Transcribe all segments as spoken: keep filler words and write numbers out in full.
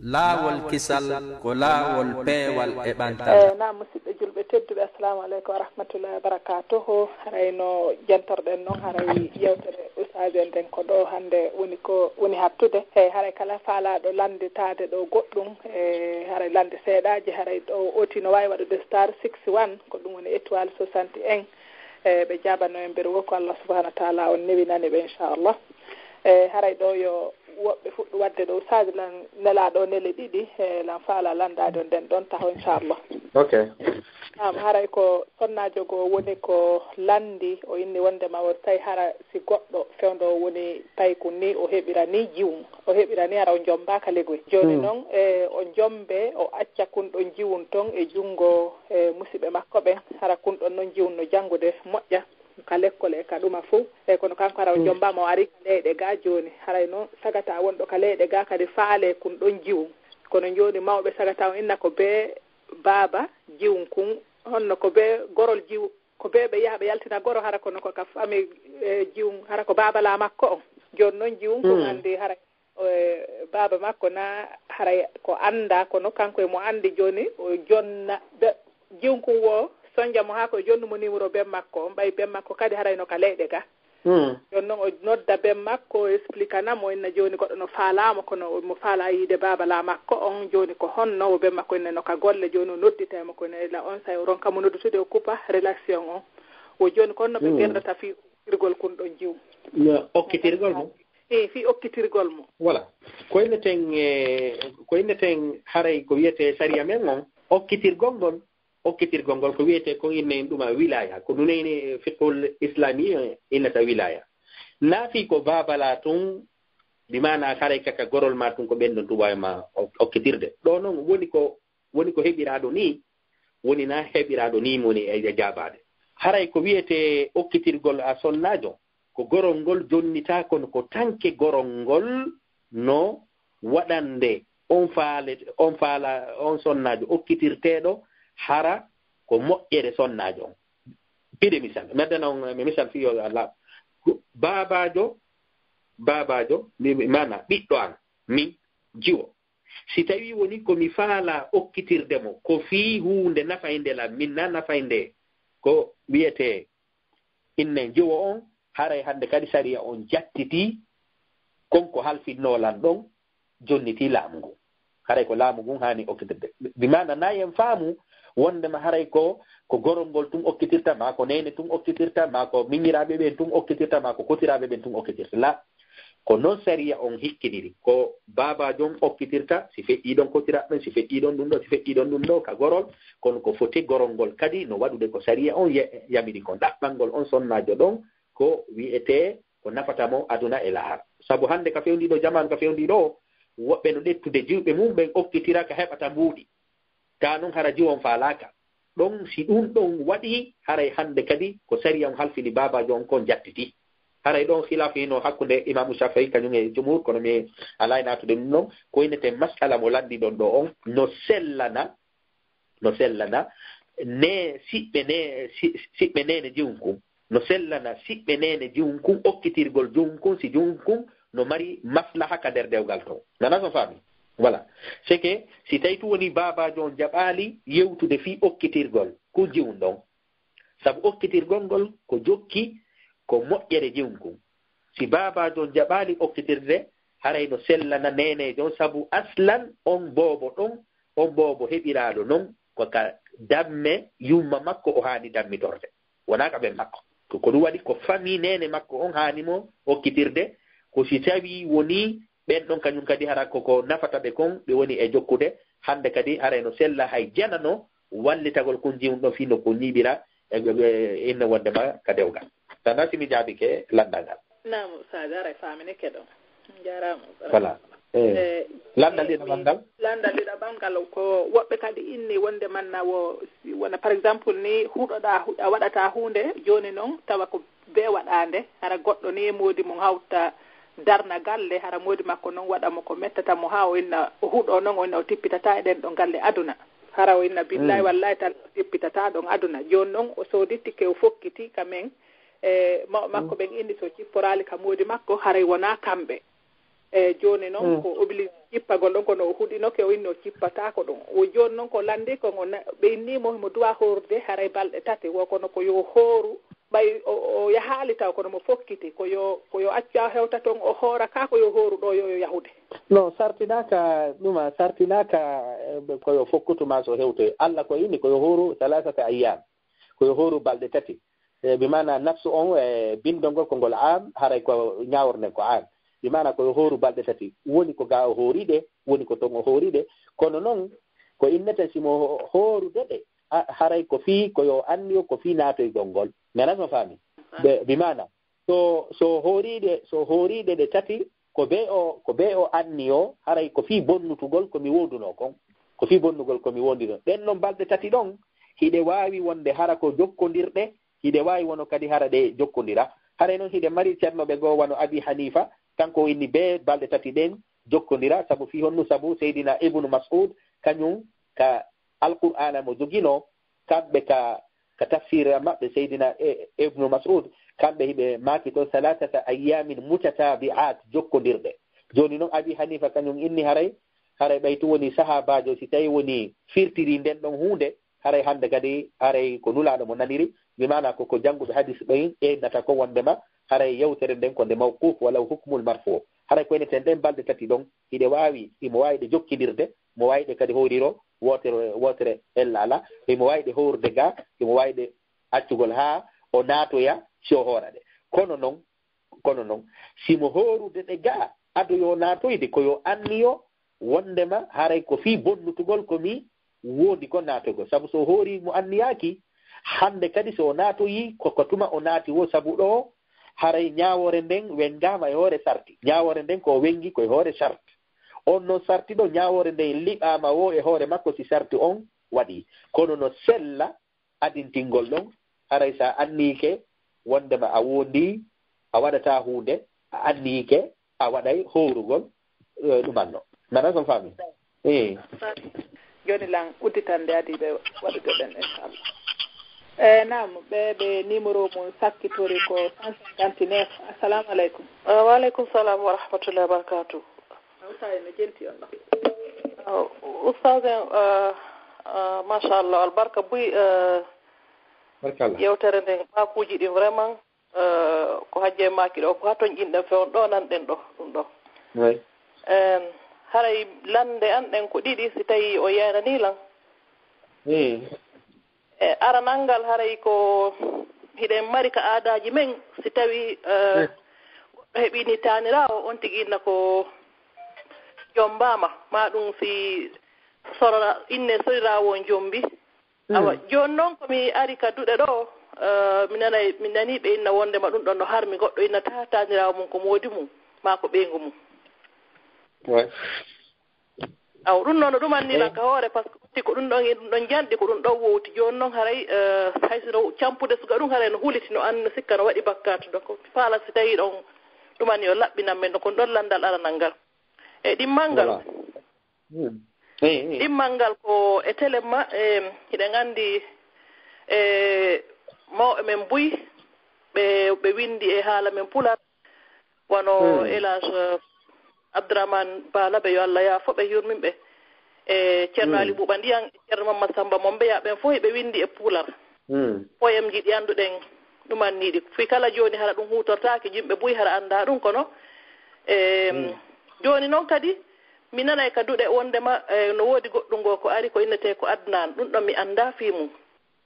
Laawol kisal ko laawol peewal e ɓantal. E naam, musidɓe julɓe tedduɓe, assalamu aleykum wa rahmatullahi wa barakatuhu. Haray no jantorɗen noon, haray yewtere ustaas en nden ko ɗo hannde woni ko woni hattude. E haray kala faalaaɗo lannditaade ɗo goɗɗum, e haray lannde seeɗaaji, haray ɗo oti no waawi waɗude star six one, ko ɗum woni étoile soixante et un. E ɓe jaabano en mberu ko Allah subhanahu wa taala on newinani ɓe, inchallah. E haray ɗo yo woɓɓe fuɗɗu waɗde ɗo ustaas lan nelaaɗo nele ɗiɗi, e lan faala lanndaade on nden ɗon taho, inchallah. Ok. Naam, haray ko sonnaajo goo woni ko lanndi, o inni wonndema o tawi hara si goɗɗo fewndo woni paykun ni, o heɓira ni jiwun, o heɓira ni hara o jommbaaka legoy. Jooni noon, e o jommbee, o acca kun ɗon jiwun ton e junngo, e musiɓɓe makko ɓen, hara kun ɗon noon jiwun no janngude moƴƴa ka lekkol e ka ɗuma fow. E kono kanko hara o jommbaama, o ari ka leyɗe gaa jooni. Haray noon sagata wonɗo ka leyɗe gaa kadi faalee kun ɗon jiwun. Kono jooni mawɓe sagata on inna ko bee baaba jiwun kun, honno ko bee gorol jiwu, ko bee ɓe yaha ɓe yaltina goro, hara kono ko ka famille, e, jiwun, hara ko baaba laa makko on. Jooni noon jiwun kun anndi hara, e, baaba makko na haray ko anndaa, kono kanko e mo anndi. Jooni o jonna ɓe, jiwun kun wo sonja mo haa ko jonnu mo numéro ben makko on, ɓay ben makko kadi haray no ka leyɗe gaa. Jooni noon o nodda ben makko, o explikana mo, inna jooni goɗɗo no faalaa mo, kono mo faalaa yiide baaba laa makko on. Jooni ko honno? O ben makko inna no ka golle. Jooni o nodditay mo, kono ila on say o ronka mo noddutude, o kupa relation on. O jooni ko honno ɓe gerdata fii okkitirgol kun ɗon jiwu? No okkitirgol mo? E fii okkitirgol mo. Voilà. Ko inneten, e, ko inneten haray ko wiyetee sariya men on, okkitirgol ngol, okkitirgol ngol ko wiyetee kon inne en ɗuma wilaya, ko ɗum en fiqhul islami innata wilaya. Naa fii ko baaba laa tun, bi maana haray kaka gorol maa tun ko ɓen ɗon tun waawi ma ok-, okkitirde. Ɗo noon woni ko, woni ko heɓiraaɗo nii, woni naa heɓiraaɗo nii woni e, e jaabaade. Haray ko wiyetee okkitirgol a sonnaajo, ko gorol ngol jonnitaa, kono ko tanke gorol ngol no waɗande on faale, on faala, on sonnaajo okkitirteeɗo hara ko moƴƴere sonnaajo on. Piɗe misal, mi addana on mi misal fii yo Allah. Baabaajo, baabaajo, mi, mi, maana ɓiɗɗo an, min, jiwo. Si tawii woni ko mi faala okkitirde mo, ko fii huunde nafaynde lan, min naa nafaynde, ko wiyetee innen jiwo on, haray hannde kadi sariya on jattitii kon ko halfinnoo lan ɗon, jonnitii laamu ngun. Haray ko laamu ngun haani okkitirde. Bi maana naa en faamu wonndema haray ko, ko gorol ngol tun okkitirta, maa ko neene tun okkitirta, maa ko miñiraaɓe ɓen tun okkitirta, maa ko kotiraaɓe ɓen tun okkitirta. Laa, ko non sariya on hikkiniri. Ko baabaajo on okkitirta, si feƴƴii ɗon kotiraaɓe ɓen, si feƴƴii ɗon ɗun ɗoo, si feƴƴii ɗon ɗun ɗoo, ka gorol, kono ko foti gorol ngol kadi no waɗude ko sariya on ya-, yamiri kon. Ɗaɓɓangol on sonnaajo ɗon ko wi'etee ko nafata mo aduna e lahara. Sabu hannde ka fewndiiɗo jamaanu, ka fewndiiɗo o, woɓɓe no ƴettude jiwɓe mum ɓen okkitira ka heɓata mbuuɗi. Kaa non hara jiwon faalaaka. Ɗon, si ɗun ɗon waɗi, haray hannde kadi ko sariya on halfini baabaajo on kon jattiti. Haray ɗon khilaafu hino hakkunde Imaamu Shafi'i kañum e jumhur, kono mi alay naatude ɗum ɗon. Ko innete masala mo lanndi ɗon ɗo on, no sellana, no sellana ne siɓɓe ne, si-, siɓɓe neene jiwun kun. No sellana siɓɓe neene jiwun kun, okkitirgol jiwun kun, si jiwun kun no mari maslaha ka nder dewgal ton. Nana so faami? Voilà. C'est que si tawi tun woni baabaajo on jaɓaali yewtude fii okkitirgol kun jiwun ɗon. Sabu okkitirgol ngol ko jokki ko moƴƴere jiwun kun. Si baabaajo on jaɓaali okkitirde, haray no sellana neeneejo on, sabu aslan on boobo ɗon, on boobo heɓiraaɗo non, ko ka damme yumma makko o haani dammitorde. Wonaa ka ɓen makko. Ko, ko ɗum waɗi ko famii neene makko on haani mo okkitirde, ko si tawii wonii ɓen ɗon kañum kadi hara ko, ko nafata ɓe kon, ɓe woni e jokkude, hannde kadi haray no sella hay janano wallitagol kun jiwun ɗon fii no ko ñiiɓira, e, e, e, inna wonde ma ka dewgal. Tana si mi jaabike lanndal ngal. Naam, Sadio, haray faaminike ɗon. Njaaraama. Voilà. Eh, eh, lanndal eh, ɗiɗaɓal mi-, ngal? Lanndal ɗiɗaɓal ngal ko woɓɓe kadi inni wonde manna wo, wona par exemple ni huɗoɗaa, hu-, a waɗataa huunde, jooni noon tawa ko bee waɗaande, hara goɗɗo ni e moodi mum hawta darna galle, hara moodi makko noon waɗa mo ko mettata mo haa o inna o huɗo noon, o inna o tippitataa e ɗen ɗon galle aduna. Hara o inna billahi wallahi tal o tippitataa ɗon aduna. Jooni noon o soodi tike o fokkiti ka men, e mawɓe makko ɓen inni so cipporaali ka moodi makko, haray wonaa kamɓe. E jooni noon ko obligé jippagol ɗon, kono o huɗinoke, o inni o jippataako ɗum. O jooni noon ko lanndi ko ngo na-, ɓe inni mo himo duwa horude haray balɗe tati, wo kono ko yo hooru, ɓay o, o yahaali taw, kono mo fokkiti, ko yo, ko yo accu hewta toon, o hoora ka, ko yo hooru ɗo, yo, yo yahude. No, sartinaaka, ɗum a sartinaaka, eh, ko yo fokkutu ma so hewtoy. Alla ko inni ko yo hooru salasata ayyam, ko yo hooru balɗe tati. E, bi maana nafsu on, e, bindol ngol ko ngol am, haray ko ñaawor nden ko am. Bi maana ko yo hooru balɗe tati. Woni ko ga o hoori ɗe, woni ko ton o hoori ɗe. Kono non, ko inneten si mo ho-, hoorude ɗe, a, haray ko fii, ko yo anniyo, ko fii naatoygol ngol. Nana no faami? Be, bi maana, so, so hooriɗe, so hooriɗe ɗe tati, ko be o, ko be o anniyo, haray ko fii bonnutugol ko mi wondunoo kon. Ko fii bonnugol ko mi wondunoo. Ɗen non balɗe tati ɗon, hiɗe waawi wonde hara ko jokkondirɗe, hiɗe waawi wono kadi hara ɗe jokkondira. Haray non hiɗe mari cernooɓe goo wano Abi Hanifa, kanko o inni bee balɗe tati ɗen jokkondira, sabu fii honnu? Sabu Seydina Ibnu Mas'ud, kañum ka Alqur'aana mo joginoo, kamɓe ka, ka tafsira maɓɓe Seydina e, Ibnu Mas'ud, kamɓe hiɓe maaki ton salasata ayyamin mutatabi'at, jokkondirɗe. Jooni non Abi Hanifa kañum inni haray, haray ɓay tun woni sahaabaajo, si tawi woni firtiri nden ɗon huunde, haray hande kadi, haray ko Nulaaɗo mo naniri, bi maana ko, ko jannguɓe hadis ɓen ƴeewnata ko wondema, haray yewtere nden ko nde mawquf wala hukmul marfu. Haray ko enen ten ɗen balɗe tati ɗon, hiɗe waawi, himo waawi ɗe jokkindirde, mo waawi ɗe kadi hooriro, wootere, wootere ella ala, himo waawi ɗe hoorde ga, himo waawi ɗe accugol haa o naatoya si o hoora ɗe. Kono non, kono non, si mo hoorude ɗe ga, ado yo naatoyde, ko yo anniyo, wondema haray ko fii bonnutugol ko mi wondi ko naatogol. Sabu so o hoori mo anniyaaki, hande kadi so o naatoyi, ko, ko tuma o naati wo, sabu ɗo haray ñaawoore nden wenngaama e hoore sarti. Ñaawoore nden ko o wenngi ko e hoore sarti. On non sarti ɗo, ñaawoore nden liɓaama wo e hoore makko si sarti on waɗi. Kono no sella adintingol ɗon, haray sa anniike wondema a wondi, a waɗata huunde, a anniike a waɗay hoorugol, eh, ɗumanno. Nana son faami? Eh. Jooni lan udditande adi ɓe waɗude ɗen, inchallah. Eh, naam, ɓe, ɓe numéro mum sakkitori ko cent cinquante-neuf. Assalamu aleykum. Ah, wa aleykum salam wa rahmatullahi wa barakatuh. Hawsa en no jenti on ɗo. Ah, Oustaz en, ah, ah, machallah, albarka buy, ah, barkallah. Yewtere nden, ɓaakuuji ɗin vraiment, eh, ko hajje maaki ɗo, ko ha toon ƴinɗen fewndo ɗo, nanɗen ɗo, ɗum ɗo. Way. Em, haray lande an ɗen ko ɗiɗi, si tawi o yeynanii lan. Hmm. E aranal ngal, haray ko hiɗen mari ka aadaaji men, si tawi, eh, hmm, goɗɗo heɓini taaniraawo, on tigi inna ko jombama, ma ɗum si sorora, inne soriraawo on jombi. Awa, mm, jooni noon ko mi ari ka duɗe ɗo, eh, mi nanay, mi nanii ɓe inna wondema ɗum ɗon no harmi, goɗɗo inna ta-, taaniraawo mum ko moodi mum, maa ko ɓeyngu mum. Ouais. Awa, ɗum noon no ɗumanni lan ka hoore, parce que ko ɗum ɗon e ɗum ɗon janɗi, ko ɗum ɗon wowti. Jooni noon haray, eh, hay sino campude suka ɗum haray no huliti, no an-, no sikka no waɗi bakkaatu. Donc, mi faala si tawi ɗon ɗumanni o laɓɓinan men ɗon, ko ɗon lanndal aranal ngal. E ɗimmal ngal. Voilà. Hmm. Eh, eh. Ɗimmal ngal ko e télé ma, eh, hiɗen anndi, eh, mawɓe men buy, ɓe, ɓe winndi e haala men pular, wano, hmm, El Hadj, eh, Abdourahmane Bala ɓe, yo Allah yaafo ɓe, yurmin ɓe. E Ceerno, hmm, Ali Buuba Ndiyan, e Ceerno Mamma Samba Mombeya, ɓen fof ɓe winndi e pular. Hmm. Poemji ɗi annduɗen ɗumanniiɗi. Fii kala jooni hara ɗum huutortaake, yimɓe buy hara anndaa ɗum, kono, em, hmm, jooni noon kadi, mi nanay ka duɗe wondema, eh, no woodi goɗɗum goo ko ari ko innetee ko Adnan. Ɗum ɗon mi anndaa fii mum.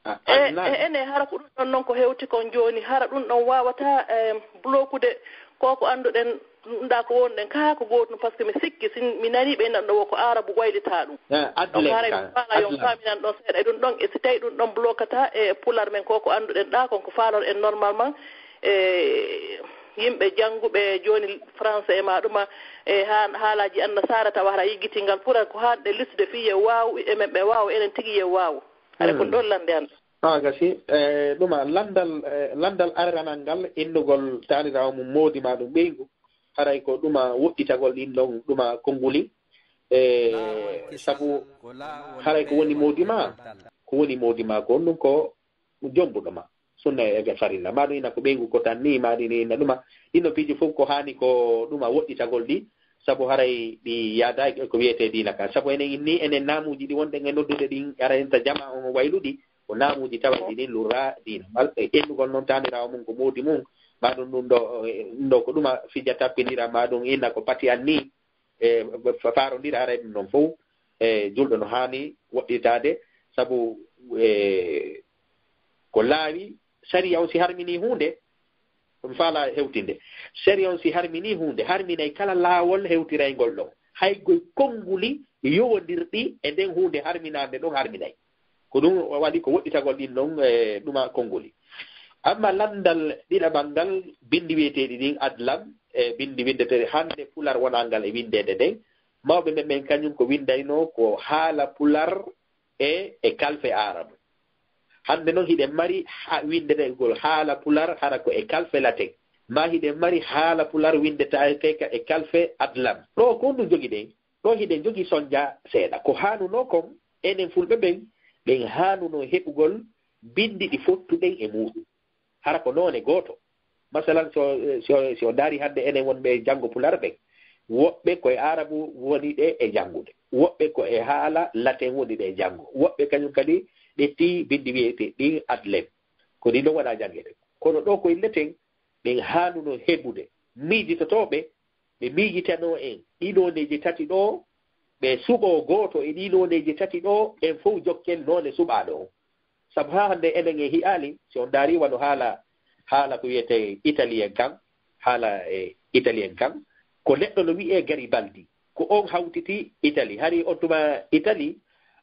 A-, e, Adnan. E, ene hara ko ɗum ɗon noon ko hewti kon jooni, hara ɗum ɗon waawataa, em, blokude ko ko annduɗen, ɗum ɗaa ko wonɗen kaa ko gootum, par ce que mi sikki, si mi nanii ɓe inna ɗum ɗo wo ko Aarabu waylitaa ɗum. Eh, donc, Adlen haray ka, mi faala yo Adlen. Faaminan ɗon seeɗa e ɗum ɗon, e si tawi ɗum ɗon blokataa e pular men ko ko annduɗen ɗaa kon ko faalor en normalement, e yimɓe jannguɓe jooni français e maa ɗuma, e haa-, haalaaji annasaara tawa hara yiggitingal pular ko haanɗe listude fii yo waawu, e men ɓe waawu, enen tigi yo waawu. Haray ko, hmm, ɗon lannde an. Ah, gasi, e, ɗuma, lanndal, e, lanndal aranal ngal, innugol taaniraawo mum moodi maa ɗum ɓeyngu, haray ko ɗuma woɗɗitagol ɗin ɗon, ɗuma konnguli. E, sabu haray ko woni moodi maa, ko woni moodi maa ko, ɗum ko jombuɗo ma. Sunna e farilla. Maa ɗum ina ko ɓeyngu ko tan ni, maa ɗum ina ɗuma. Ɗin no piiji fof ko haani ko ɗuma woɗɗitagol ɗi, Sabu haray ɗi yaadaaki e ko wiyetee diina ka. Sabu enen inni, enen naamuuji ɗi wonɗen e noddude ɗin, ara enta jama on wayluɗi, ko naamuuji tawayɗi ɗin lurra diina. Wal-, e ennugol noon taaniraawo mum ko moodi mum, maa ɗum ɗum ɗo, e, ɗum ɗo ko ɗuma fija tappindira, maa ɗum inna ko pati an ni, e, fa-, faarondira, haray ɗum ɗon fof, e, julɗo no haani woɗɗitaade, sabu, e, ko laawi, sariya on si harmini huunde, ɗum faala hewtinde. Sariya on si harmini huunde, harminay kala laawol hewtirayngol ɗon. Hay goy konnguli yowondirɗi e nden huunde harminaande ɗon harminay. Ko ɗum waɗi ko woɗɗitagol ɗin ɗon, e, ɗuma konnguli. Amma lanndal ɗiɗaɓal ngal, binndi wiyeteeɗi ɗin adlam, e binndi winndeteeɗi hannde pular wonaa ngal e winndeede nden, mawɓe men ɓen kañum ko winndaynoo ko haala pular e, e kalfe aarabu. Hannde noon hiɗen mari ha-, winndeteegol haala pular hara ko e kalfe latin. Maa hiɗen mari haala pular winndetaake ka e kalfe adlam. Ɗo ko honɗum jogiɗen? Ɗo hiɗen jogii sonja seeɗa. Ko haanunoo kon, enen fulɓe ɓen, ɓen haanunoo heɓugol binndi ɗi fottuɗen e muuɗum. Hara ko noone gooto. Masalan, so, so, so ndaari hannde enen wonɓe janngo pular ɓen, woɓɓe ko e aarabu woni ɗe e janngude, woɓɓe ko e haala latin woni ɗe e janngo, woɓɓe kañum kadi ɓe tii binndi wiyetee ɗin adlem. Ko ɗin ɗon waɗa janngede. Kono ɗo ko inneten, ɓen haanuno heɓude miijitotooɓe, ɓe miijitanoo en ɗii nooneeji tati ɗo, ɓe suɓoo gooto e ɗii nooneeji tati ɗo, en fof jokken noone suɓaaɗo on. Sabu haa hannde enen en hi'aali, si on ndaari wano haala, haala ko wiyetee Itali en kan, haala e Itali en kan, ko neɗɗo no wiyee Garibaldi, ko on hawtiti Itali. Hari on tuma Itali,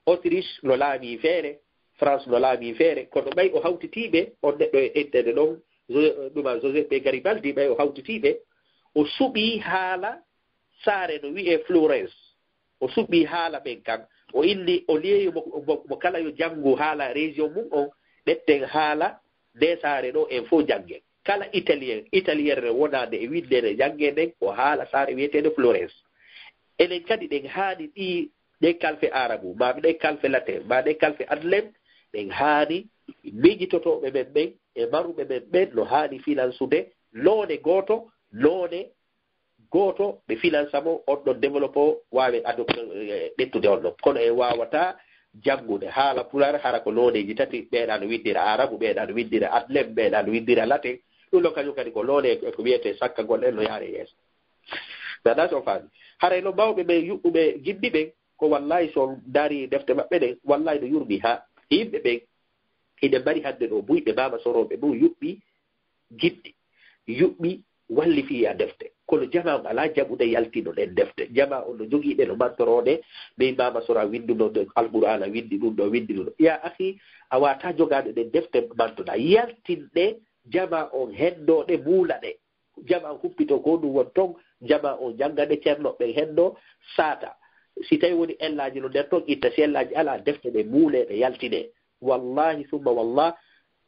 Autriche no laamii feere, France no laamii feere, kono ɓay o hawtitii ɓe, on neɗɗo e inndeede ɗon, Jo-, ɗuma Joseph Garibaldi, ɓay o hawtitii ɓe, o suɓii haala saare no wiyee Florence. O suɓii haala ɓen kan. O inni, o liyeeyo mo, mo, mo kala yo janngu haala région mum on, ƴetten haala nde saare ɗo en fof janngen. Kala Italien, Italienre wonaande e winndere janngee nden, ko haala saare wiyeteende Florence. Enen kadi ɗen haani ɗii, ɗee kalfe aarabu, maa ɗee kalfe latin, maa ɗee kalfe adlem, ɗen haani miijitotooɓe men ɓen e maruɓe men ɓen no haani finansude noone gooto, noone gooto ɓe finansa mo, on ɗon développé o waawen adopté, eh, ɓettude on ɗon. Kono en waawataa janngude haala pular, hara ko nooneeji tati, ɓeeɗa no winndira aarabu, ɓeeɗa no winndira adlem, ɓeeɗa no winndira latin. Ɗum ɗon kañum kadi ko noone e ko wiyetee sakkagol en no yaare yeeso. Mi anndaa so on faami. Haray no mawɓe ɓen yuɓɓuɓe gimmi ɓen, ko wallaahi so on ndaari defte maɓɓe ɗen, wallaahi no yurmi haa yimɓe ɓen. Hiɗen mari hannde ɗo buyɓe Maama Sorooɓe mum yuɓɓi gimmi, yuɓɓi wallifii e defte. Kono jamaa on alaa jaɓude yaltino ɗen defte. Jamaa on no jogii ɗe no mantoroo ɗe, ɓey Maama Sora winnduno ɗe, Alqur'aana winndi ɗum ɗo, winndi ɗum ɗo. Yaa akhi, a waawataa jogaade ɗen defte mantoɗaa. Yaltin ɗe, jamaa on henndoo ɗe, muula ɗe. Jamaa on humpitoo ko ɗum woni ton, jamaa on jannga ɗe, ceerno ɓen henndoo, saata. Si tawii woni ellaaji no nder ton, itta. Si ellaaji alaa, defte ɗe muulee, ɗe yaltinee. Wallaahi summa wallah,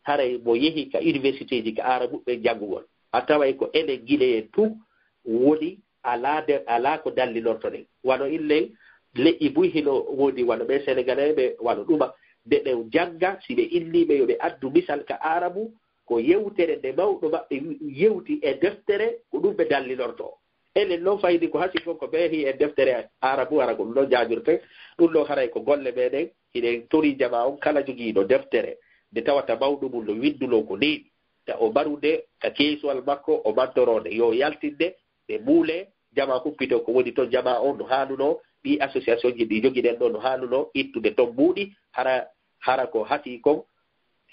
haray mo yehi ka universitéeji ka aarabuɓe ɓen janngugol, a taway ko enen Gineyen tun woni alaa de, alaa ko dallinorto ɗen. Wano illen leƴƴi buy hino woodi wano ɓe Senegaleeɓe, wano ɗuma. Nde ɓe jannga, si ɓe innii ɓe yo ɓe addu misal ka aarabu, ko yewtere nde mawɗo maɓɓe wi-, yewti e deftere, ko ɗum ɓe dallinorto. Enen noon faydi ko hasi fof ko ɓe heɓi e deftere aarabu, hara ko ɗum ɗon jaajorte. Ɗum ɗon haray ko golle meɗen, hiɗen tori jamaa on kala jogiiɗo deftere nde tawata mawɗo mum no winnduno ko neeɓi, ta o maru nde ka keesuwal makko, o mantoroo nde, yo yaltin nde, ɓe muulee, jamaa humpitoo ko woni ton, jamaa on no haanunoo, ɗii association ji ɗi jogiɗen ɗo no haanunoo ittude ton mbuuɗi, hara, hara ko hasi kon,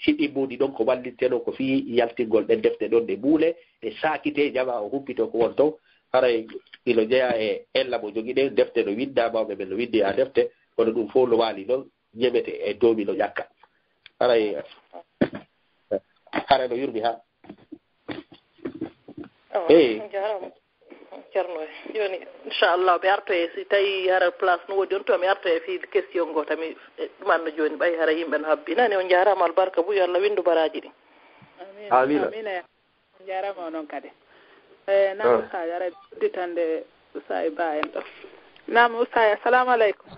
si ɗi mbuuɗi ɗon ko wallinteno ko fii yaltingol ɗen defte ɗon ɗe muulee, ɗe saakitee, jamaa o humpitoo ko woni ton. Haray ino jeyaa e ella mo jogiɗen, defte no winndaa, mawɓe men no winndi e defte, kono ɗum fof no waali noon, ñemete e doomi no ƴakka. Haray, haray no yurmi haa. Awa, eey. On njaaraama. Ceerno, jooni, inchallah, mi artoye, si tawi hara place no woodi on, to mi artoye fii question ngo, tami, e, ɗum anno jooni, ɓay hara yimɓe no habbi. Nani, on njaaraama, albarka buy, yo Allah winndu baraaji ɗin. Amiin. Amiina. Amiina, ya. On njaaraama onon kadi. Eh, naam, ah. Ustaaz, ara udditande Ustaaz Ba en ɗo. Naam, Ustaaz, assalamu aleykum.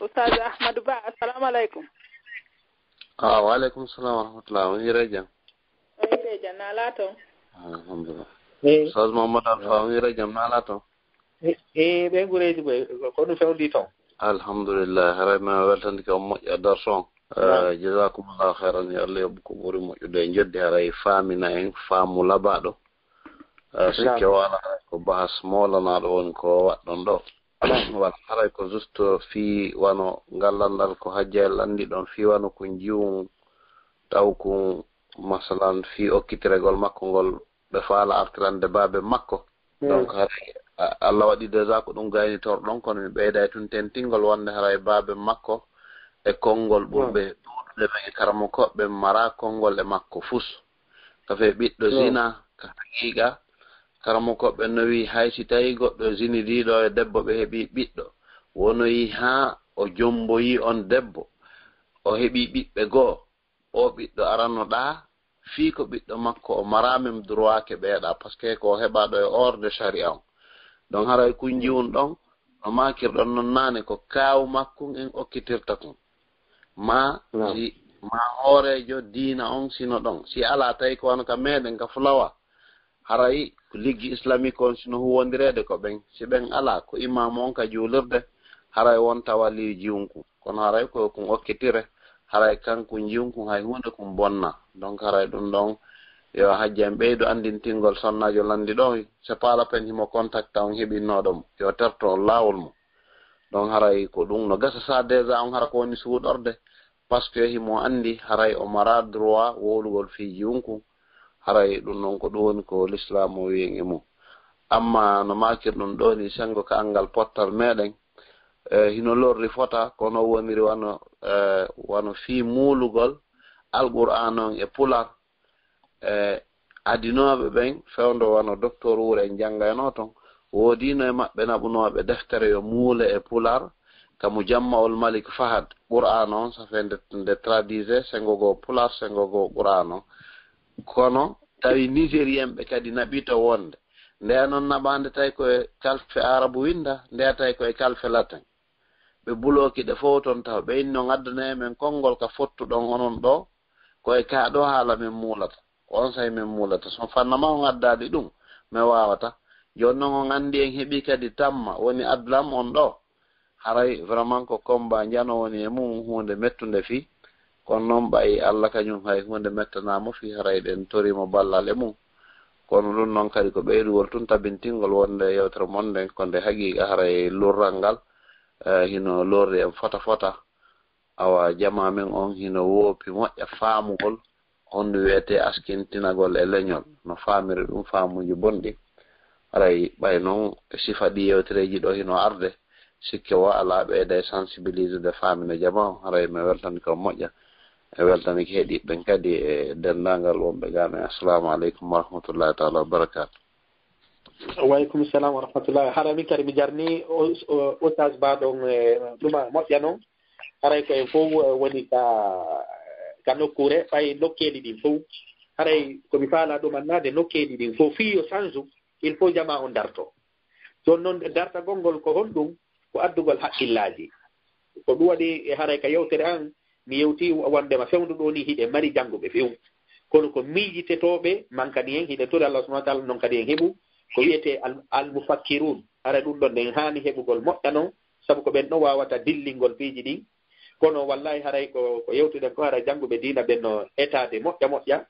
Ustaaz Ahmadu Ba, assalamu aleykum. Ah, wa aleykum salam wa rahmatullah. On hiiree jam? On hiiree jam, na alaa toon? Ah, alhamdulillah. Eh. Ustaz Mamadou Alpha, on wira jam nala to. Eh, eh, ɓe gureji ɓe, ko ɗum fewndi ton. Alhamdulillah, haray mi weltantike on moƴƴa darso on. Naam. Eh, jazakumullahu khairan, yo Allah yoɓ ko ɓuri moƴƴude e joddi, haray faamina en faamu labaaɗo. Eh, sikke wala haray ko bahas moolanaɗo woni ko waɗɗon ɗo. Wala haray ko juste fii wano ngal lanndal ko hajja en lanndi ɗon fii wano ko njiwun taw kun masalan fii okkitiregol makko ngol ɓe faala artirande baabe makko. Donc haray a- Allah waɗi déjà ko ɗum gaynitor ɗon kono mi ɓeyda e tun tentingol wonde haray baabe makko e konngol ɓurɓe ɗuuɗude ɓen e karamokooɓe mara konngol e makko fus. Kafe ɓiɗɗo zina ka haqiqa karamokooɓe no wi hay si tawi goɗɗo zinidiɗo e debbo ɓe heɓi ɓiɗɗo wonoyi ha o jomboyi on debbo o heɓi ɓiɓɓe goo o ɓiɗɗo arano ɗa fii ko ɓiɗɗo makko o mara même droit ke ɓeeɗa parce que ko o heɓaɗo e hors de sharia on. Donc haray kun jiwun ɗon no makirɗon non nane ko kaawu makkun en okkitirta kun ma si ma hooreejo diina on sino ɗon si ala tawi ko wano ka meɗen ka fulawa haray ko liggi islamique on sino huwondireede ko ɓen si ɓen ala ko imamu on ka juulirde haray wonta waliyu jiwun kun kono haray ko kun okkitire haray kankun jiwun kun hay hunde kun bonna donc haray ɗum ɗon yo hajja en ɓeydu anndintingol sonnaajo lanndi ɗo c'est pas la peine himo contacta on heɓinnooɗo mo yo terto on laawol mo donc haray ko ɗum no gasa sa déjà on hara ko woni suuɗorde parce que himo anndi haray o mara droit wowlugol fii jiwun kun haray ɗum ɗon ko ɗum woni ko l'islam o wiyen e mum amma no makir ɗum ɗo ni sengo ka anngal pottal meɗen e hino lorri fota kono woniri wano e wano fii muulugol alqur'an on e pular e adinooɓe ɓen fewndo wano docteur wuure en janngayno ton woodino e maɓɓe naɓunooɓe deftere yo muule e pular ka mo jammaul malik fahad qur'an on safe nde, nde tradise sengo goo pular sengo goo qur'an on kono tawi nigérien ɓe kadi naɓito wonde nde non naɓande tawi ko e kalfe arabu winda nde tawi ko e kalfe latin ɓe buloki ɗe fof ton taw ɓe inno ngaddana e men konngol ka fottuɗon onon ɗo ko e ka ɗo haala men muulata ko on sahi men muulata so fanna ma on addaali ɗum mi wawata jooni noon on anndi en heɓi kadi tamma woni adlam on ɗo haray vraiment ko combat njano woni e mum huunde mettunde fii kono noon ɓay allah kañum hay huunde mettanaamo fii haray ɗen toriimo ballal e mum kono ɗum noon kadi ko ɓeydugol tun tabintingol wonde yewtere mon nden ko nde haqiiqa haray lurral ngal eh, hino lorri en fota fota awa jama men on hino woopi moƴƴa faamugol honɗum wiyetee askintinagol e leñol no faamiri ɗum faamuuji bonɗi haray ɓay noon e sifa ɗi yewtereeji ɗo hino arde sikke wo alaa ɓeyda e sensibiliser de faamina jama on haray mi weltani ko moƴƴa e weltani ko heɗiiɓe ɓen kadi e denndaangal wonɓe gaa men assalamu aleykum wa rahmatullahi taala wa barakatu waaleykum salam wa rahmatullahi hara min kadi mi jarni oustaz ba ɗon e ɗuma moƴƴa noon haray ko en fof woni ka ka nokkuure ɓay nokkeeli ɗin fof haray ko mi faala ɗumannaade nokkeeli ɗin fof fii yo sanju il faut jama on darto jooni noon dartagol ngol ko honɗum ko addugol haqqillaaji ko ɗum waɗi e haray ka yewtere an mi yewti wondema fewndo ɗo ni hiɗe mari jannguɓe few kono ko miijitetooɓe man kadi en hiɗe tori allah subahana taala noon kadi en heɓu ko wiyetee almufakkirun hara ɗum ɗon en haani heɓugol moƴƴa noon sabu ko ɓen ɗon waawata dillingol piiji ɗin kono wallahi haray ko ko yewtuɗen ko hara jannguɓe diina ɓen no etaade moƴƴa moƴƴa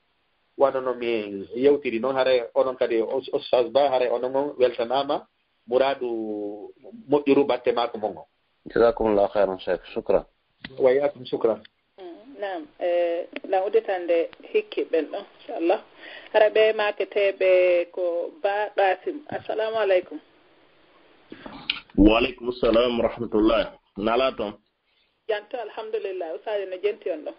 wano no min yewtiri noon haray onon kadi ustaz ba haray onon on weltanaama muraadu moƴƴuru batte maako mon on jazakumullahu khairan cheikh shukran wa iyakum shukran Naam, e lan udditande hikki ɓen ɗon, inchallah. Hara ɓe maaketeeɓe ko Ba Qasim. Assalamu alaikum. Wa alaikum salam wa rahmatullah. Nala ton. Janto alhamdulillah. Usaaji no jenti on ɗon.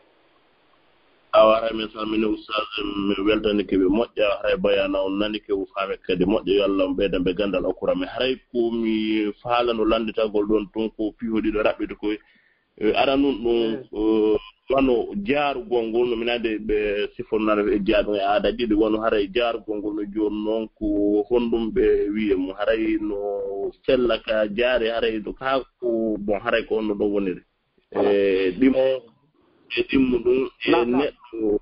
Awa haray min salmini ustaz min weltanike ɓe moƴƴa haray bayana on nanike o faame kadi moƴƴa yo allah on ɓeyda ɓe gandal okkura mi haray ko mi faalano landitagol ɗon tun ko pihoɗiɗo raɓɓiɗo koye aranun ɗum wano jaarugol ngol no minade ɓe sifornare e jaaɗum e aada ɗiɗi wano haray jaarugol ngol no jooni noon ko honɗum ɓe wiye mum haray no sella ka jaare haray ɗo ka ko bon haray ko honno ɗon woniri e ɗimmo e ɗimmo ɗum e neɗɗo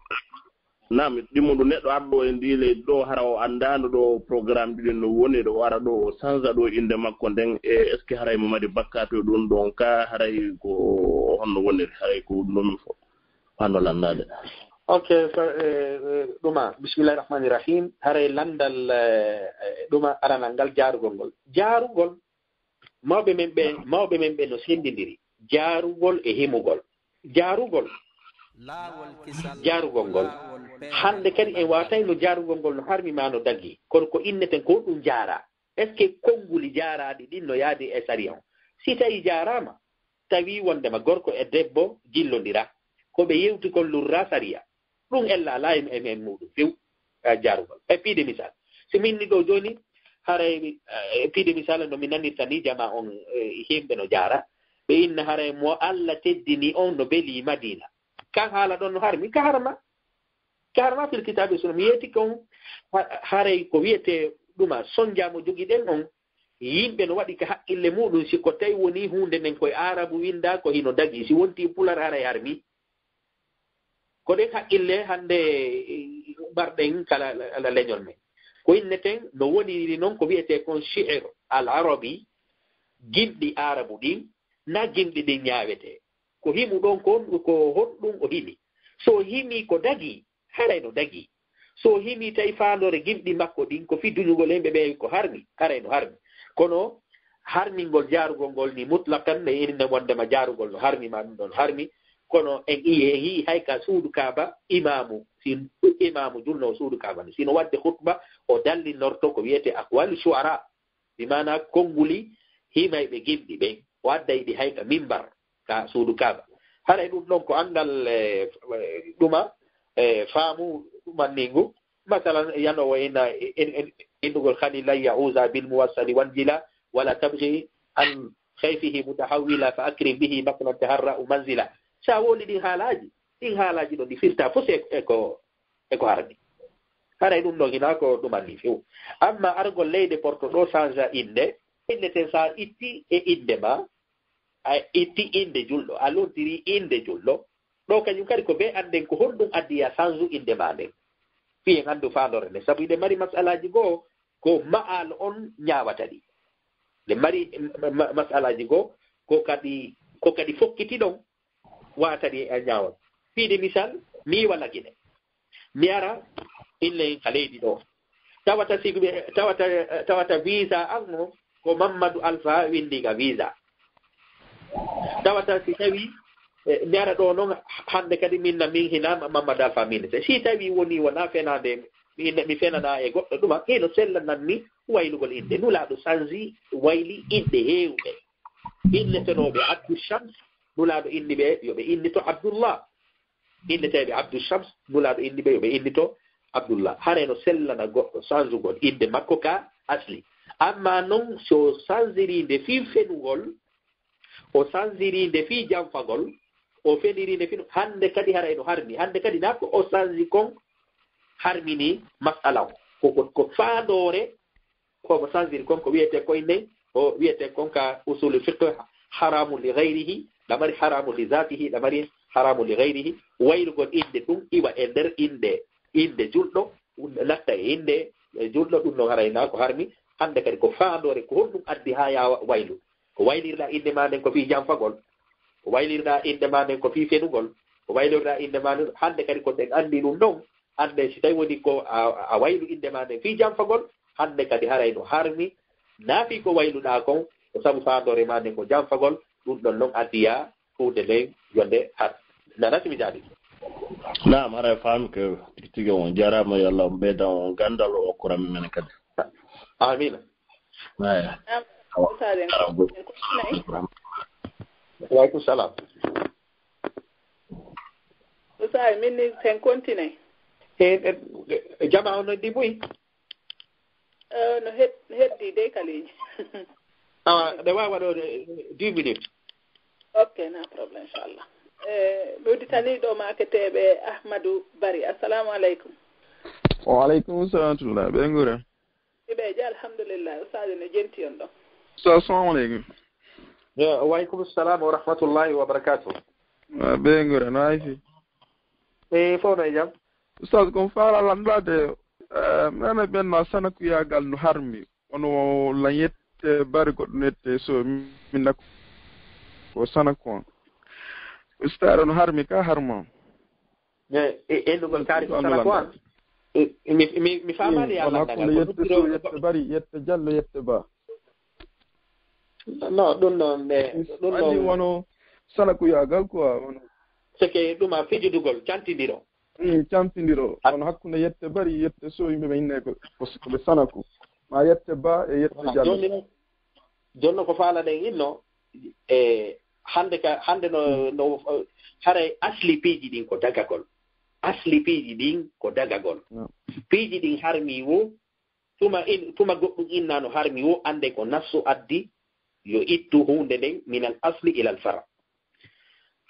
Naam, ɗimmo ɗum neɗɗo arɗo e ndii leydi ɗo, hara o anndaano ɗo programme ɗiɗi no woni, ɗo o ara ɗo o sanza ɗo innde makko nden, e est-ce que haray mo mari bakkaatu e ɗum ɗon ka, haray ko honno woniri, haray ko ɗum ɗon mi fo-, honno lanndaade? Ok, so, eh, eh, ɗuma, bismillahi rahmani rahim. Haray lanndal, eh, eh, ɗuma aranal ngal jaarugol ngol. Jaarugol, mawɓe men ɓe, mawɓe men ɓe no senndindiri. Jaarugol e himugol. Jaarugol, jaarugol ngol. Hannde kadi en waawatay no jaarugol ngol no harmi ma no dagi. Kono ko inneten ko ɗum jaaraa. Est-ce que konnguli jaaraaɗi ɗin no yaadi e sariya on? Si tawii jaaraama, tawii wonndema gorko e debbo jillondira, ko ɓe yewti kon lurraa sariya. Ɗum ella alaa e, e, e muɗum few, a jaarugol. E piide misal, si min ni ɗo jooni, haray, eh, e piide misal no mi nanirta ni jama on, eh, himɓe no jaara, ɓe inna haray mo Alla teddini on no beli Madina. Kan haala ɗon no harmi, ka harma. Ka harma fil kitaabi sunna. Mi yeeti kon, ha-, haray ko wiyetee ɗuma sonja mo jogiɗen on, yimɓe no waɗi ka haqqille muɗum, si ko tawi woni huunde nden koye Aarabu winndaa ko hino dagi, si wonti Pular haray harmi. Ko ɗen haqqille hannde, eh, mbarɗen kala, kala leñol men. Ko inneten no woniri non ko wiyetee kon shi'r al arabi, gimɗi Aarabu ɗin, na gimɗi ɗin ñaawetee. Ko himu ɗon kon, ko honɗum o himi? So o himi ko dagi, haray no dagi. So o himi tawi faandoore gimɗi makko ɗin ko fii duñugol himɓe ɓe ko harmi, haray no harmi. Kono harmingol jaarugol ngol ni mutlaqan ne iri ne wondema jaarugol no harmi ma ɗum ɗon harmi. Kono en ii, en ii hay ka suudu Kaaba imaamu, si imaamu julno suudu Kaaba ni, sino waɗde khutba, o dallinorto ko wiyetee aqwalu shu'ara. Bi maana konnguli himayɓe gimɗi ɓen, o adday ɗi hay ka mimbar ka suudu Kaaba. Haray ɗum ɗon ko anngal, eh, ɗuma, eh, faamu ɗumanningu. Masalan, yano wa inna, in, in, innugol khalilan ya'uza bil muwassali wanzila, wala tabghi an khayfihi mutahawwila, fa akrim bihi maknan taharra'u manzila. Sa woli ɗin haalaaji, ɗin haalaaji ɗon ɗi firta fof e, e ko, e ko harmi. Haray ɗum ɗon hinaa ko ɗumanni few. Amma argol leyɗe porto ɗo change innde, innde ten sa itti e innde ma, a itti innde julɗo, a lontiri innde julɗo. Ɗo kañum kadi ko ɓe annden ko honɗum addi ya change innde ma nden. Fii en anndu faandoore nde. Sabu hiɗe mari masalaaji goo ko ma'al on ñaawata ɗi. Ɗe mari ma-, ma-, masalaaji goo ko kadi, ko kadi fokkiti ɗon wata ɗi e ñaawol. Piide misal, mi walla Gine. Mi ara, inne ka leydi ɗo. Tawata si ɓe, tawata, tawata visa an no ko Mamadou Alpha windi ka visa. Tawata si tawi, eh, mi ara ɗo non hannde kadi min na min hina Mamadou Alpha min. Si tawi woni wona fenande, mi, mi fenana e goɗɗo ɗuma, hino sellanan mi waylugol innde. Nulaaɗo sanji wayli inɗe heewɗe. Innetenooɓe Abdou Shams, Nulaaɗo inni ɓe yo ɓe innito Abdullah. Inneteeɓe Abdou Shams, Nulaaɗo inni ɓe yo ɓe innito Abdullah. Haray no sellana goɗɗo sanjugol innde makko ka asli. Amma non, so o sanjiri nde fii fenugol, o sanjiri nde fii janfagol, o feniri nde fii, hannde kadi haray no harmi. Hannde kadi na ko o sanji kon harmini masala on. Ko, ko, ko faandoore ko mo sanjiri kon ko wiyetee kon ne, o wiyetee kon ka usulu fiqh, haramu li ghayrihi, ɗa mari haramu li zatihi, ɗa mari haramu li ghayrihi. Waylugol innde ɗum iwa e nder innde, innde julɗo, latta e innde, e julɗo, ɗum no haray na ko harmi. Hannde kadi ko faandoore, ko honɗum addi haa yaa waylu? Ko waylirɗa innde ma nden ko fii janfagol, ko waylirɗa innde ma nden ko fii fenugol, ko waylirɗa innde ma nden, hannde kadi ko ɗen anndi ɗum ɗon. Hannde si tawi woni ko a, a waylu innde ma nden fii janfagol, hannde kadi haray no harmi, na fii ko wayluɗaa kon, ko sabu faandoore ma nden ko janfagol, ɗum ɗon non addiya huunde nden yonde har. Nana si mi jaabike. Naam, haray faami ko tigi tigi. On jaaraama, yo Allah on ɓeydan on ganndal o okkuran min kadi. Amiina. Eyi. Naam, awa. Ustaz en. Awa. Wa aleykum salam. Ustaz, min ni sen continue. E, e, e, jama on noddi buy? Eh, no hed-, heddi dey kaleeji. Awa, ɗe waawi waɗoode dix minutes. Ok, na problème, inchallah. Eh, mi udditanii ɗo maaketeeɓe Ahmadou Bari. Assalamu aleykum. Wa aleykum salam wa rahmatullah. Ɓe ngure? Iɓe je, alhamdulillah. Ustaz no jenti on ɗo. Ustaz, assalamu aleykum. Yo, wa aleykum salam wa rahmatullahi wa barakatuh. Ah, ɓe ngure, no hayfi? E, fof no e jam. Ustaz, kon faala landaade, eh, mene ɓen ma sanakuyaagal no harmi. Ono lan yette bari goɗɗo nette so minna ko sanaku on. Ustaz, no harmi ka harma. E, e, e, ɗum kaari ko sanaku on. E, e, mi, mi, mi faamaali Yalla. Hakkunde yette so, yette bari, yette jallo, yette ba. No, ɗum noon, ɗum noon. Wono sanakuyaagal quoi, wono. C'est que ɗum a fijudugol, cantindiro. Mm, cantindiro. Kono hakkunde yette bari, yette so yimɓe ɓe inne ko, ko, ko ɓe sanaku. Ma yette ba e yette jallo. Jooni noon, jooni noon ko faalaɗen inno, e hannde ka, hannde no, no, haray asli piiji ɗin ko dagagol. Asli piiji ɗin ko dagagol. Piiji ɗin harmi wo, tuma in, tuma goɗɗum innaano harmi wo, annde ko nassu addi, yo ittu huunde nden minal asli ilal fara.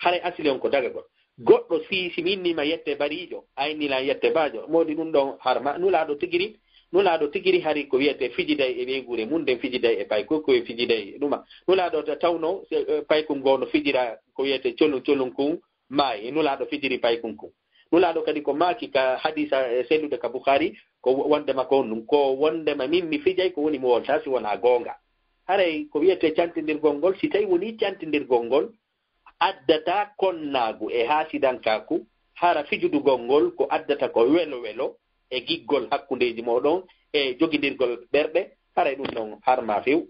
Haray asli on ko dagagol. Goɗɗo si, si mi innima yette bariijo, a inni lan yette baajo, moodi ɗum ɗon harma, nulaaɗo tigiri, nulaaɗo tigiri hari ko wiyete fijiday e ɓeygure mum, nden fijiday e payko, ko e fijiday e ɗuma. Nulaaɗo ta-, tawno, eh, paykun goo no fijira ko wiyete colun, colun kun maayi, nulaaɗo fijiri paykun kun. Nulaaɗo kadi ko maaki ka hadiisa, eh, sellude ka Bukhari, ko wo-, wondema ko ɗum, ko wondema min mi fijay ko woni mi wolta si wonaa goonga. Haray ko wiyete cantindirgol ngol, si tawi woni cantindirgol ngol, addata konnaagu e haasidankaaku, hara fijudugol ngol ko addata ko welo welo e giggol hakkundeeji mooɗon e jogindirgol ɓerɗe, haray ɗum ɗon harma few.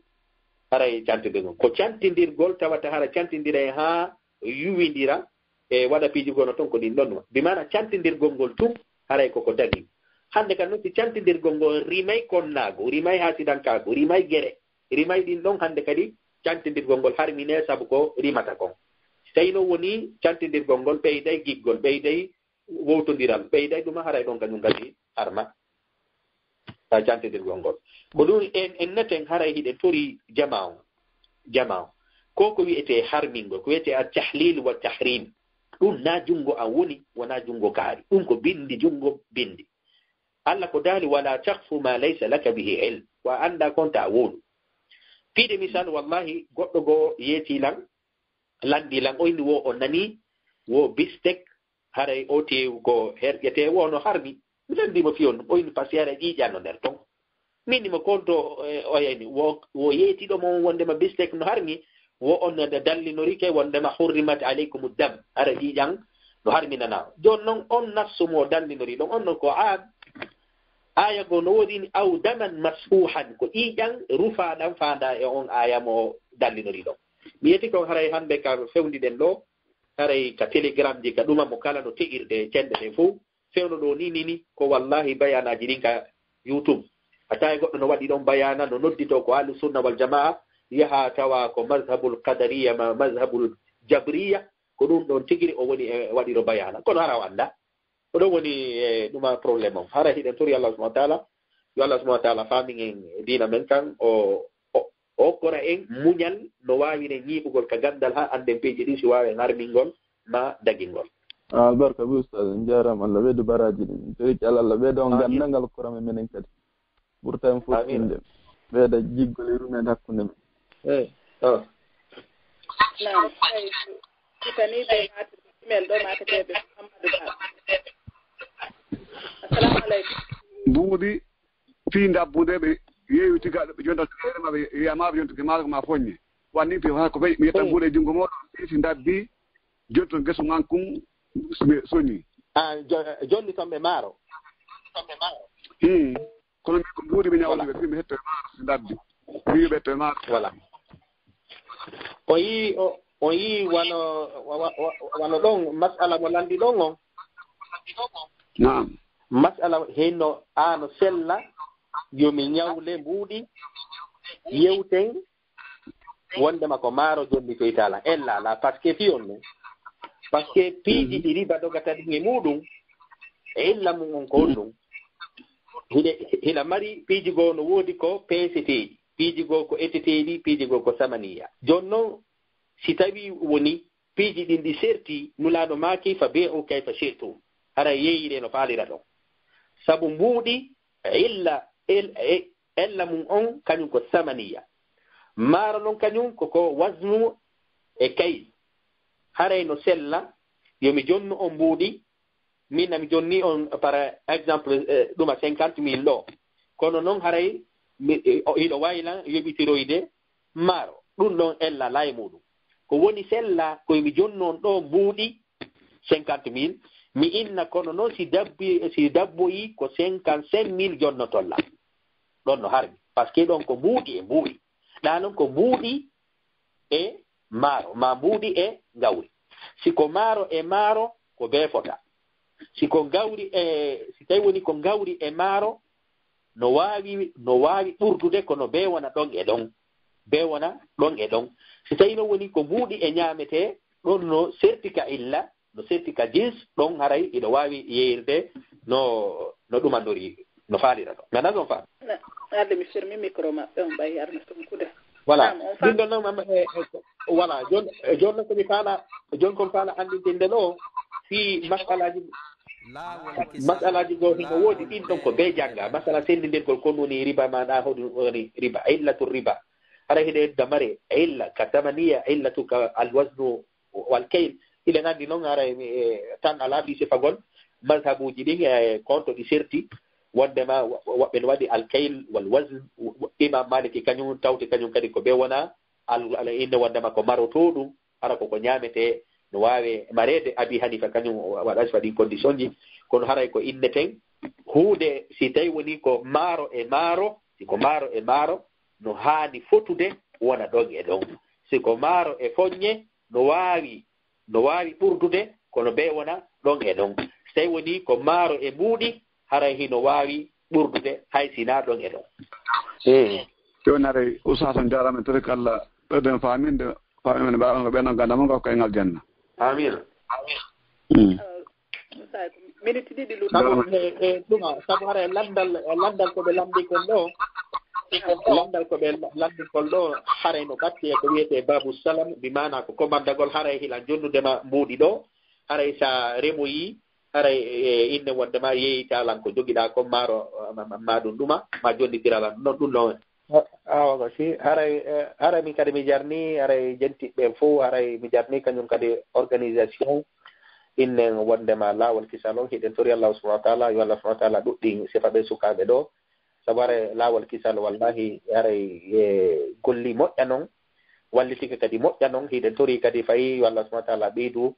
Haray cantindirgol. Ko cantindirgol tawata hara cantindiray haa yuwindira e waɗa piiji gono ton ko ɗin ɗon. Bi maana cantindirgol ngol tun haray koko dagi. Hannde kan noon si cantindirgol ngol rimay konnaagu, rimay haasidankaagu, rimay gere, rimay ɗin ɗon hannde kadi cantindirgol ngol harmine sabu ko rimata kon. Si tawi noon woni cantindirgol ngol ɓeyday giggol, ɓeyday wowtondiral, ɓeyday ɗuma haray ɗon kañum kadi harma. Ta cantindirgol ngol. Ko ɗum en, en neten haray hiɗen tori jama on. Jama on. Ko ko wiyetee harmingol, ko wiyetee at-tahlil wa tahrim. Ɗum na junngo an woni, wona junngo kaari. Ɗum ko binndi junngo binndi. Allah ko daali, "Wala taqfu ma laysa laka bihi ilm." Ko a anndaa kon ta wowlu. Piide misal, wallahi, goɗɗo goo yeeti lan, lanndi lan, o inni wo o nani, wo bistek, haray o teewu ko herƴetee, wo no harmi. Mi lanndii mo fiyon, o inni, "Parce que haray ƴiiƴan no nder ton." Min mo konto, eh, o yani, wo, wo yeetiɗo mo wondema bistek no harmi, wo on da-, dallinorike wondema hurrimat alaykumu dam, hara ƴiiƴan no harminana. Jooni noon on nassu mo dallinori ɗon, on noon ko aam. Aaya goo no woodi ni, "Aw daman masfuhan," ko ƴiiƴan rufaaɗan faanda e on aaya mo dallinori ɗon. Mi yeti kon haray hannde ka fewndiɗen ɗo, haray ka Telegram ji ka ɗuma mo kala no te'irde cenɗe ɗen fof. Fewndo ɗo ni, ni, ni, ko wallahi bayanaaji ɗin ka YouTube. A tawi goɗɗo no waɗi ɗon bayana, no noddito ko Ahlu Sunna wal Jamaa, yaha tawa ko mazhabul Qadariya ma mazhabul Jabriya, ko ɗum ɗon tigiri o woni e waɗiro bayana. Kono hara o annda. Ko ɗon woni e ɗuma problème on. Hara hiɗen tori Allah subhanahu wa ta'ala, yo Allah subhanahu wa ta'ala faamin en diina men kan, o, o, o okkora en muñal no waawiren ñiiɓugol ka ganndal haa annden piiji ɗin si waawen harmingol ma dagingol. Ah, albarka bi ustaz, en jaaraama, Allah ɓeydu baraaji ɗin. En tori ki Allah, Allah ɓeyda on ganndal ngal okkora men menen kadi. Ɓurta en fottinde. Ɓeyda jiggol e yurmeende hakkunde men. Eh, oh. Naam, eyi, sukaniiɓe maate email ɗo, maateteeɓe Amadou Ba. Assalamu aleykum. Mbuuɗi fii ndabbude ɓe yeewi tiga ɓe jonta ere ma ɓe yama ɓe jonta ke maaro ma foññe. Wanni pe ha ko ɓe mi yetta mbuuɗe junngo mooɗon si si ndabbi jonto gesu man kun ɓe soñi. Ah, jo-, jonni ton ɓe maaro. Hmm. Kono min ko mbuuɗi ɓe ñawdi ɓe mi hetto e maaro si ndabbi. Mi ɓe hetto e maaro. Voilà. O yi, o, o yi wano, wa-, wa-, wa-, wano ɗon masala mo lanndi ɗon on. Naam. Masala hinno ano sella, yo mi ñawle mbuuɗi, yewten, wondema ko maaro jonni ko itala. Ella la, parce que fiyon ne. Parce que piiji ɗi riba dogata ɗin e muɗum, e illa mum on ko on ɗum. Hiɗe, hiɗa mari piiji goo no woodi ko peeseteeɗi, piiji goo ko eteteeɗi, piiji goo ko samaniya. Jooni noon, si tawi woni piiji ɗin ɗi serti, Nulaaɗo maaki, "Fa bi'u kayfa shi'tum." Hara yeeyire no faalira ɗon. Sabu mbuuɗi, illa, el-, e-, ella mum on, kañum ko samaniya. Maaro noon kañum ko, ko wasnu e kayl. Haray no sella, yo mi jonnu on mbuuɗi, Min na mi jonni on, par exemple, eh, ɗuma cinquante mille ɗo. Kono noon haray mi, eh, o, hiɗo waawi lan yoɓitiroyde maaro. Ɗum ɗon ella lay muɗum. Ko woni sella ko mi jonnon ɗo mbuuɗi cinquante mille, mi inna kono noon si dabbi, si dabboyi ko cinquante-cinq mille jonnotolla. Ɗon no harmi. Parce que ɗon ko mbuuɗi e mbuuɗi. Ɗa noon ko mbuuɗi e maaro, ma mbuuɗi e ngawri. Si ko maaro e maaro, ko bee fota. Si ko ngawri e, si tawi woni ko ngawri e maaro, no waawi, no waawi ɓurdude, kono bee wona ɗon e ɗon. Bee wona ɗon e ɗon. Si tawi no woni ko mbuuɗi e ñaametee, ɗon no serti ka illa, no setti ka jins, ɗon haray iɗo waawi yeeyirde no, no ɗumannori, no faalira ɗon. Nana ɗon faami? Na, arde mi fermi micro maɓɓe, on ɓay arna sunkude. Voilà. Naam, on faami? Ɗum ɗon noon, am, e, e, voilà. Jon, e, jon noon ko mi faala, jon ko mi faala anndintinde ɗo, fii masalaaji, masalaaji goo hino woodi, ɗin ɗon ko bee jannga. Masala senndindirgol ko woni riba, maana hoɗum woni riba, illatul riba. Hara hiɗe edda mare, illa, ka tamaniya, illatu ka alwaznu, wal kayl. Hiɗen anndi noon, haray mi, e, tan alaa fii sifagol mazhabuuji ɗin, e, ko honto ɗi serti, wonndema wo-, woɓɓe no waɗi al kayl wal wazn, wo-, wo-, Imam Maliki kañum tawti kañum kadi ko bee wona al, al inne wonndema ko marotooɗum, hara ko ko ñaametee, no waawe mareede. Abi Hanifa kañum wa-, waɗa sifa ɗin condition ji, kono haray ko inneten huunde si tawi woni ko maaro e maaro, si ko maaro e maaro, no haani fotude wona ɗon e ɗon. Si ko maaro e foññe, no waawi, no waawi ɓurdude, kono bee wona ɗon e ɗon. Si tawi woni ko maaro e mbuuɗi, haray hino waawi ɓurdude, hay si naa ɗon e ɗon. Eey. Jooni haray Oustaz on jaaraama, en torike Allah ɓeyden faaminde, faaminde mbaɗa on ko ɓen on ganda mon ko e ngal janna. Amiin. Mm. Miniti ɗiɗi lutti. Sabu e, e ɗuma, sabu haray lanndal, lanndal ko ɓe lanndii kon ɗo, lanndal ko ɓe lanndii kon ɗo, haray no ɓatti e ko wiyetee babu salam, bi maana ko komandagol, haray hila jonnude ma mbuuɗi ɗo, haray sa remoyi, haray e inne wonde ma yeeyita lan ko jogiɗa kon maaro, ma, ma, ma ɗum ɗuma, ma jonnitira lan. Non ɗum non. Awa ko si, haray, eh, haray min kadi mi jarni, haray jentiɓe ɓen fof, haray mi jarni kañum kadi organisation innen wondema laawol kisal on, hiɗen tori Allah subhanahu wa taala, yo Allah subhanahu wa taala ɗuɗɗin sifa ɓe sukaaɓe ɗo, sabu haray laawol kisal wallahi haray e golli moƴƴa non, wallitike kadi moƴƴa non, hiɗen tori kadi fayi yo Allah subhanahu wa taala ɓeydu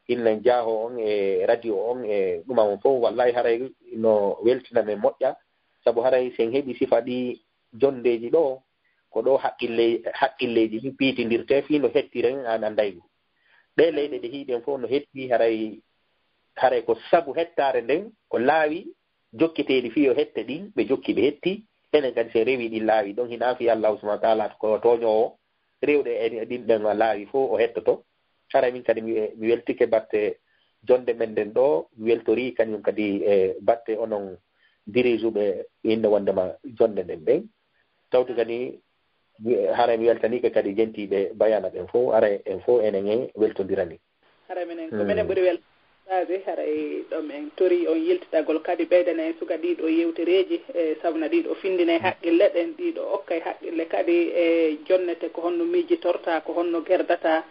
innen jaaho on e radio on e ɗuma on fof, wallahi haray no weltina men moƴƴa, sabu haray sen heɓi sifa ɗi jondeeji ɗo, ko ɗo haqqille, haqqilleeji ɗi piitindirtee fii no hettiren an a ndaygu. Ɗee leyɗe ɗe hiiɗen fof no hetti, haray, haray ko sabu hettaare nden, ko laawi jokketeeɗi fii yo hette ɗin, ɓe jokki ɓe hetti, enen kadi sen rewi ɗin laawi ɗon, hinaa fii Allahu subhanahu wa taala ko tooñoowo, rewɗe e ɗin ɗen laawi fof o hettoto. Haray min kadi mi, mi weltike batte jonde men nden ɗo, mi weltori kañum kadi e batte onon dirigeɓe inne wondema jonde nden ɗen. Tawti kadi, mi, haray mi weltaniike kadi jentiiɓe bayana ɓen fof, haray en fof enen en weltondirani. Haray minen, ko minen ɓuri weltaade, haray ɗo men tori on yiltitagol kadi ɓeydana en suka ɗiɗo yewtereeji, e sabu na ɗiɗo findina e haqqille ɗen, ɗiɗo okka e haqqille kadi e jonnete ko honno miijitorta, ko honno gerdata.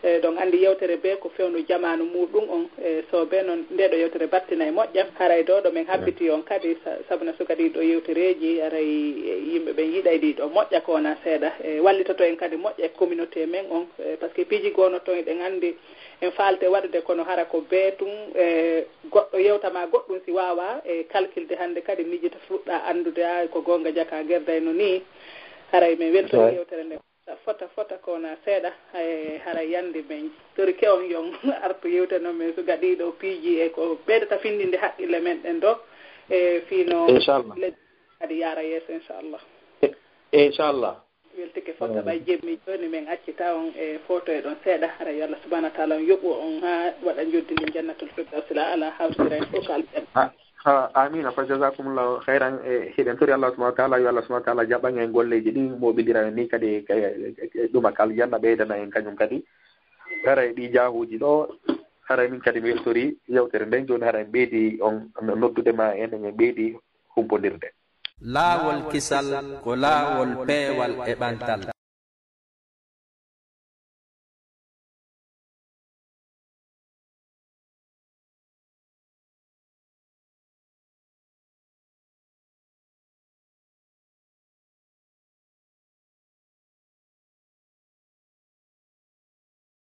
E, ɗon anndi yewtere bee ko fewndo jamaanu muuɗum on. E, so bee noon, ndee ɗo yewtere battina e moƴƴa. Haray ɗo, ɗo men habbiti on kadi, sa-, sabu na suka ɗiɗo yewtereeji, haray, e, yimɓe ɓen yiɗay ɗiɗo moƴƴa ko wonaa seeɗa. E, wallitoto en kadi moƴƴa e communauté men on. E, parce que piiji goo no toon eɗen anndi en faalte waɗude, kono hara ko bee tun, e, goɗɗo yewta ma goɗɗum si waawaa, e, calculde hannde kadi miijita fuɗɗa anndude, a, ko goonga jaka gerday no nii. Haray men weltori yewtere nde. Fota, fota ko wonaa seeɗa, hay haray yande men. Torike on yon artu yewtano men suka ɗiɗo piiji e ko ɓeydata findinde haqqille men ɗen ɗo. E fii no inchallah. Kadi yaara yeeso, inchallah. E, inchallah. Weltike fota ɓay jemmi jooni men accita on e foto e ɗon seeɗa. Haray yo Allah subhanahu wa taala on yoɓu on haa waɗa njoddindi jannatul firdawsi la ala hawtira en fof ko aljanna. Ha, amiina, fa jazakumullahu khairan. E, hiɗen tori Allah subhanahu wa taala, yo Allah subhanahu wa taala jaɓan en golleeji ɗin, moɓindira en ni kadi, e, e, e, ɗuma ka aljanna, ɓeydana en kañum kadi. Haray ɗi jaahuuji ɗo, haray min kadi mi weltori yewtere nden, jooni haray en ɓeydi on noddude ma, en, en ɓeydi humpondirde. Laawol kisal ko laawol peewal e ɓantal.